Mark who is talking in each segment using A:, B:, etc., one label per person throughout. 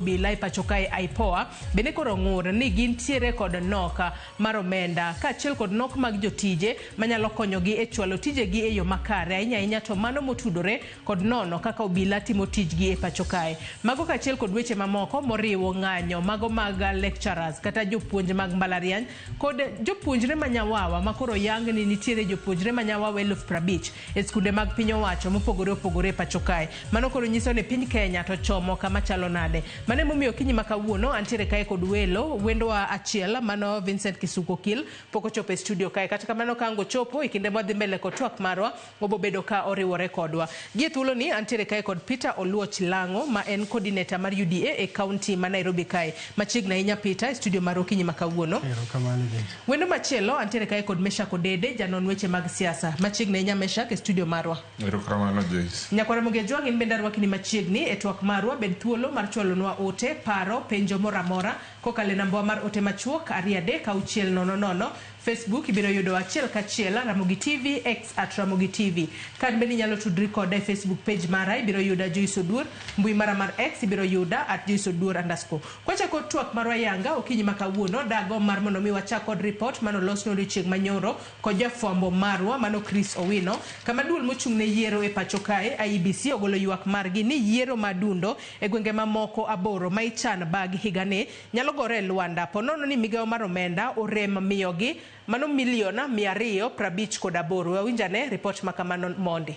A: Obila e pacho kae IPOA bende koro ong'ur ni gintiere kod nok mar omenda kaachiel kod nok mag jotije manyalo konyogi e chwalo tijegi e yo makare ahinya ahinya to mano motudore kod nono kaka obila timo tijgi e pacho kae. Mago kaachiel kod weche mamoko moriwo ng'anyo mago mag lecturers kata jopuonj mag mbalariany kod jopuonjre ma nyawawa ma koro yang ni nitiere jopuonjre ma nyawawa 50,000 e skunde mag piny owacho mopogore opogore e pacho kae. Mano koro nyiso ni piny Kenya to chomo kama chalo nade. Mano emomiyo okinyi ma kawuono antiere kae kod welo, wendwa achiel mano Vincent Kisuku Okil pok ochopo e studio kae. Kata kamano ka ang' ochopo e kinde mwadhi mbele kod twak marwa, obobedo ka oriwore kodwa. Gie thuoloni antiere kae kod Peter Oluoch Lang'o ma en coordinator mar UDA e county ma Nairobi kae. Machiegni ahinya Peter e studio mar okinyi ma kawuono.
B: Erokamano James.
A: Wendo machielo antiere kae kod Meshak Odede, janon weche mag siasa. Machiegni ahinya Meshak e studio marwa.
C: Erokamano Joyce.
A: Nyakwara Ramogi Ajwang' in bende arwakni machiegni e twak marwa. Bed thuolo mar chwalonwa ote, paro, penjo moro amora kokalo e nambawa mar ote machuok 23600. Facebook ibiro yudo achiel kachiel Ramogi TV, X at Ramogi TV. Kan bende inyalo tudri koda e Facebook page mara ibiro yuda Joyce Oduor, mbui mara mar X ibiro yuda at Joyce Oduor underscore. Kwachako twak marwa yanga okinyi ma kawuono dago mar mondo mi wachak kod report mano losno odiochieng' manyoro kod jafwambo marwa mano Chris Owino kama duol mochung' ne yiero e pacho kae IEBC ogolo ywak margi ni yiero ma dundo e gwenge mamoko 8 ma ichan bag higani nyalo gore e lwanda po nono ni migawo mar omenda orem miyogi mano milion 258. Wawinjane report ma kamano mondi.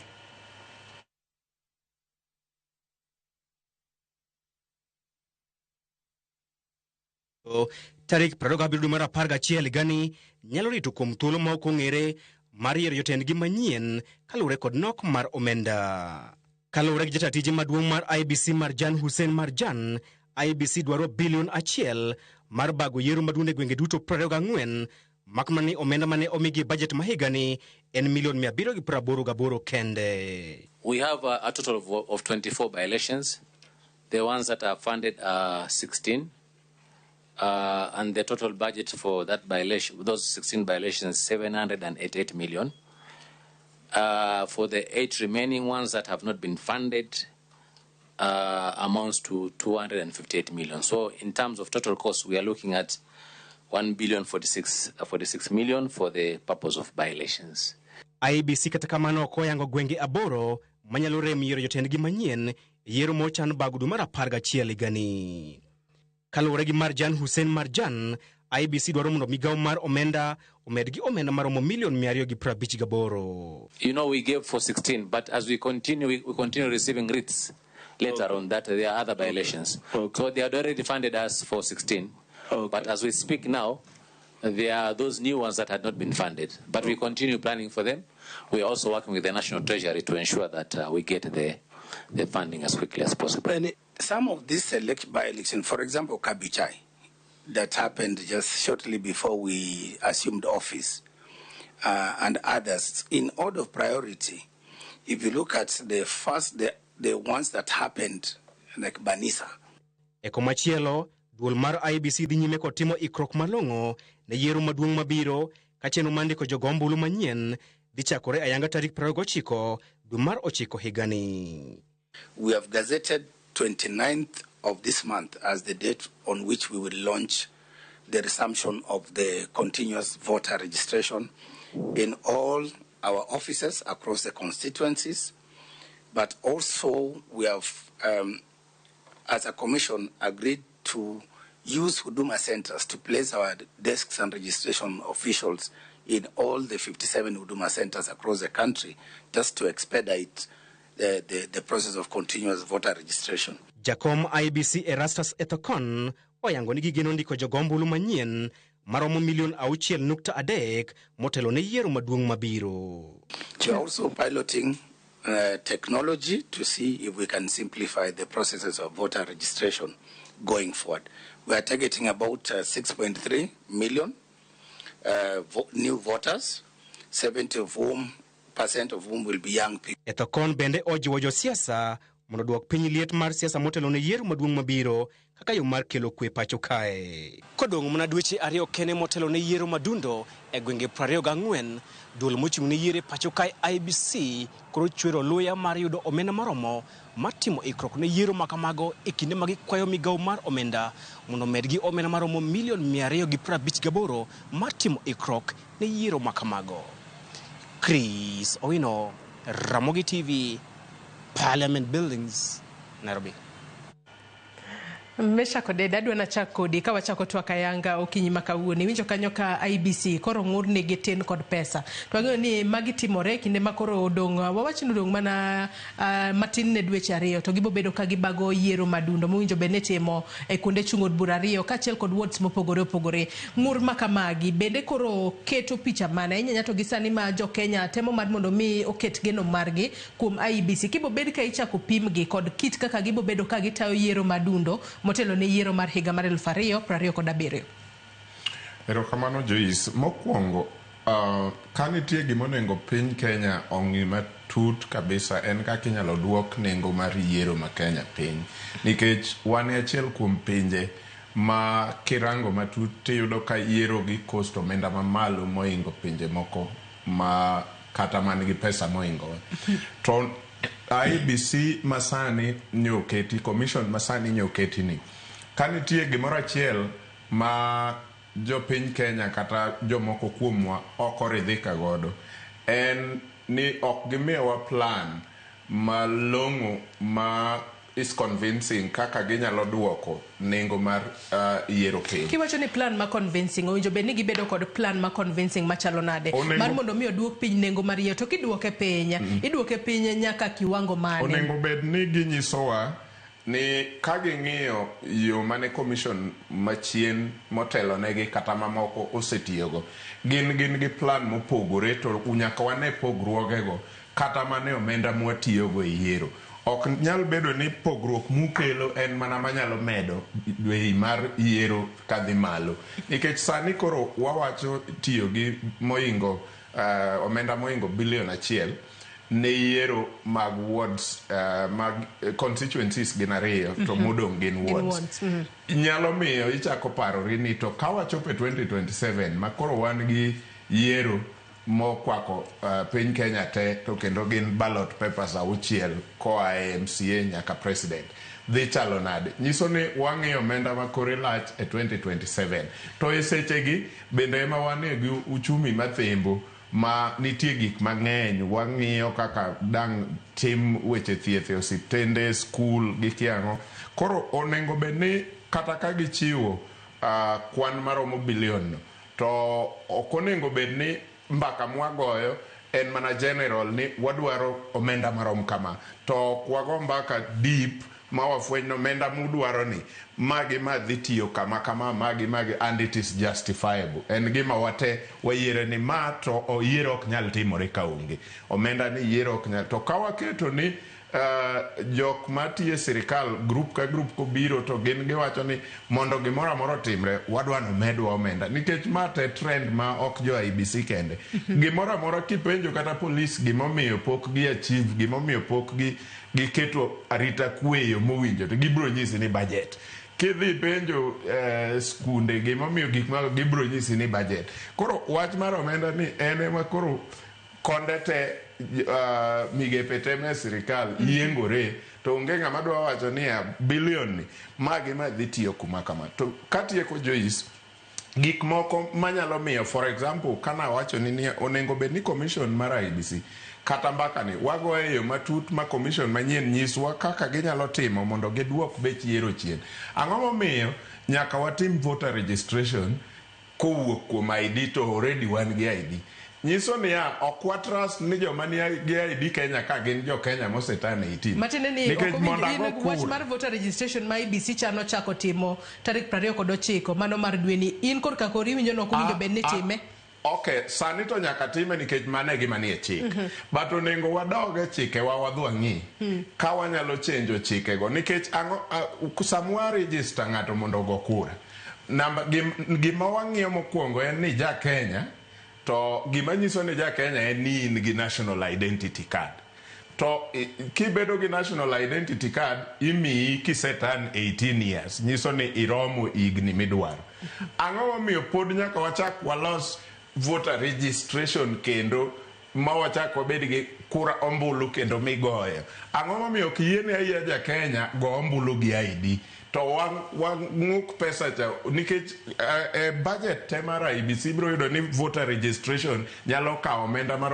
D: Tarik 27 dwe mar 11 higani nyalo rito kuom thuolo ma ok ong'ere mar yiero jotendgi manyien kaluwore kod nok mar omenda. Kaluwore gi jata tije maduong' mar IEBC Marjan Hussein Marjan, IEBC dwaro bilion 1 mar bago yiero maduong' e gwenge duto 24 mak mana ni omenda mane omigi e budget ma higani en milion 788 kende.
E: We have a total of 24 by-elections. The ones that are funded are 16. And the total budget for that by-election, those 16 by-elections, 788 million. For the 8 remaining ones that have not been funded, amounts to 258 million. So in terms of total cost, we are looking at 1 billion 46 million for the purpose of by-elections.
D: IEBC kata kamano ok oyango gwenge 8 manyalo rem yiero jotendgi manyien yiero mochan bago dwe mar 11 higani. Kaluwore gi Marjan Hussein Marjan, IEBC dwaro mondo migawo mar omenda omed gi omenda maromo milion 258.
E: We gave for 16, but as we continue, we continue receiving writs later on that there are other by-elections. So they had already funded us for 16. But as we speak now, there are those new ones that had not been funded. But we continue planning for them. We are also working with the National Treasury to ensure that we get the funding as quickly as possible.
F: And some of these select by-elections, for example, Kabichai, that happened just shortly before we assumed office, and others, in order of priority, if you look at the first, the ones that happened, like Banisa.
D: E komachielo, duol mar IEBC dhi nyime kod timo ikruok malong'o ne yiero maduong' mabiro ka chenro mar ndiko jogo ombulu manyien dhi chakore ayanga tarik 29 dwe mar 9 higani.
F: We have gazetted 29th of this month as the date on which we will launch the resumption of the continuous voter registration in all our offices across the constituencies. But also we have, as a commission, agreed to use Huduma centers to place our desks and registration officials in all the 57 Huduma centers across the country, just to expedite the process of continuous voter registration.
D: Jakom IEBC Erastus Ethekon oyango ni gigeno ndiko jogo ombulu manyien maromo milion 6.3 motelo ne yiero maduong' mabiro.
F: We are also piloting technology to see if we can simplify the processes of voter registration going forward. We are targeting about 6.3 million new voters, 70 of whom percent of whom will be young people.
D: Ethekon bende ojiwo josiasa Mondo duok piny liet mar siasa motelo ne yiero maduong' mabiro kaka yo mar kelo kwe pacho kae. Kodong' mana dweche 2 kende motelo ne yiero madundo e gwenge 24, duol mochung' ne yiero e pacho kae IEBC koro chwero luya mar yudo omenda moromo mar timo ikruok ne yiero makamago e kinde ma gikwayo migawo mar omenda mondo omedgi omenda maromo milion 258 mar timo ikruok ne yiero makamago. Chris Owino, Ramogi TV, Parliament Buildings, Nairobi.
A: Mesha Kodeda, adwa nachak kodi ka wachako twak ayanga okinyi ma kawuono. Iwinjo kanyo ka IEBC koro ng'ur ni gitin kod pesa. To wang'eyo ni magi timore kinde ma koro odong', wawach ni odong' mana matin ne dweche 2 to gibo bedo ka gibago yiero madundo mowinjo bed ni itimo e kuonde chung' od bura 2 kaachiel kod wards mopogore opogore. Ng'ur ma kamagi bende koro keto picha mane ahinya to gi sani ma jo Kenya temo mar mondo mi oket geno margi kuom IEBC. Kibo bed ka ichako pimgi kod kit kaka gibo bedo ka gitayo yiero madundo motelo ne yiero mar higa mar 2027.
B: Erokamano Joyce. Mokwongo, ka nitie gima onego piny Kenya ong'i matut kabisa en kaka inyalo duok nengo mar yiero ma Kenya piny. Nikech wan e achiel kuom pinje ma kirango matut tiyudo ka yiero gi cost omenda mamalo mohingo pinje moko ma kata man gi pesa mohingowa. To IEBC masani nyoketi, commission masani nyoketi ni, ka nitie gimoro achiel ma jopiny Kenya kata jomoko kuomwa ok oridhika godo, en ni ok gimiyowa plan malong'o ma is convincing kaka ginyalo duoko nengo mar yiero piny.
A: Kiwacho ni plan ma convincing, owinjo bed ni gibedo kod plan ma convincing machalo nade? Mar mondo mi oduok piny nengo mar yiero, to kiduoke piny, iduoke piny nyaka kiwango mane?
B: Onego bed ni ginyisowa ni ka ging'iyo yo mane commission machien motelonegi kata mamoko osetiyogo, gin gi plan mopogore to nyaka wane pogruogego kata mane omenda mwatiyogo e yiero. Ok nyal bedo ni pogruok mukelo en mana manyalo medo bei mar yiero kadhi malo. Nikech sani koro wawacho tiyo gi mohingo omenda mohingo bilion 1 ne yiero mag wards, mag constituencies gin 2 to modong' gin wards. Nyalo miyo ichako parori ni to ka wachopo e 2027 ma koro wan gi yiero mokwako piny Kenya te to kendo gin ballot papers 6 koa e MCA nyaka president dhi chalo nade? Nyiso ni wang'iyo omenda ma kore lach e 2027 to e sechegi bende ema wanie gi uchumi mathimbo ma nitie gik mang'eny. Wang'iyo kaka dang' tim weche thieth e osiptende, skul gi kiang'o. Koro onego bed ni kata ka gichiwo kwan maromo bilion no, to ok onego bed ni mbaka mwagoyo en mana general ni wadwaro omenda marom kama, to ok wago mbaka deep ma wafweny ni omenda mudwaro ni magi ma dhi tiyo kama kama, magi magi, and it is justifiable. En gima wate wayiere ni ma to yiero ok nyal timore ka onge omenda ni yiero ok nyal. To ka waketo ni jok matiyo e sirikal group ka group kobiro to gin giwacho ni mondo gimoro amora otimre wadwa ni omedwa omenda, nikech ma te trend ma ok jo IEBC kende. Gimoro amora kipenjo kata polis gimomiyo pok gi achieve, gimomiyo pok gi giketo arita kwe e yo mowinjo, to gibiro nyisi ni budget. Kidhi penjo skunde gimomiyo gik ma gibiro nyisi ni budget. Koro wach mar omenda ni en ema koro konde te migepe te me sirikal yiengore to onge ng'ama dwa wacho niya bilion ni magi ma dhi tiyo kuma kama. To katieko Joyce, gik moko manyalo miyo, for example, kana wacho ni onego bed ni commission mar IEBC kata mbaka ni wagoye e yo matut ma commission manyien nyiswa kaka ginyalo timo mondo giduok bech yiero chien. Ang'o momiyo nyaka watim voter registration kowuok kuom ID to already wan gi ID? Nyiso niya, ok wa trust ni joma ni gi ID Kenya ka gin jo Kenya moseturn 18.
A: Matiende ni
B: Nikech
A: ok
B: mondo
A: owinj
B: ago
A: in wach
B: kura.
A: mar voter registration ma IEBC chano chako timo tarik 29 mano mar dweni, in korka kori iwinjo ni ok owinjo bed ni time?
B: Okay, sani to nyaka time nikech mano e gima nie chik. But onego wadog e chikewa wadhi wang'i ka wanyalo chenjo chikego nikech ang'o, sama wa register ng'ato mondo ogo kura, namba gima wang'iyo mokwongo en ni ja Kenya, to gima nyiso ni ja Kenya en ni in gi national identity card. To kibedo gi national identity card, imiyi kiseturn 18 years, nyiso ni iromo higni midwaro. Ang'o momiyo pod nyaka wachak walos voter registration kendo ma wachak wabed gi kura ombulu kendo migoyo? Ang'o momiyo ok yiene ayia ja Kenya go ombulu gi ID to wang'uk pesa cha? Nikech e budget te mar IEBC, ibiro yudo ni voter registration nyalo kawo omenda maromo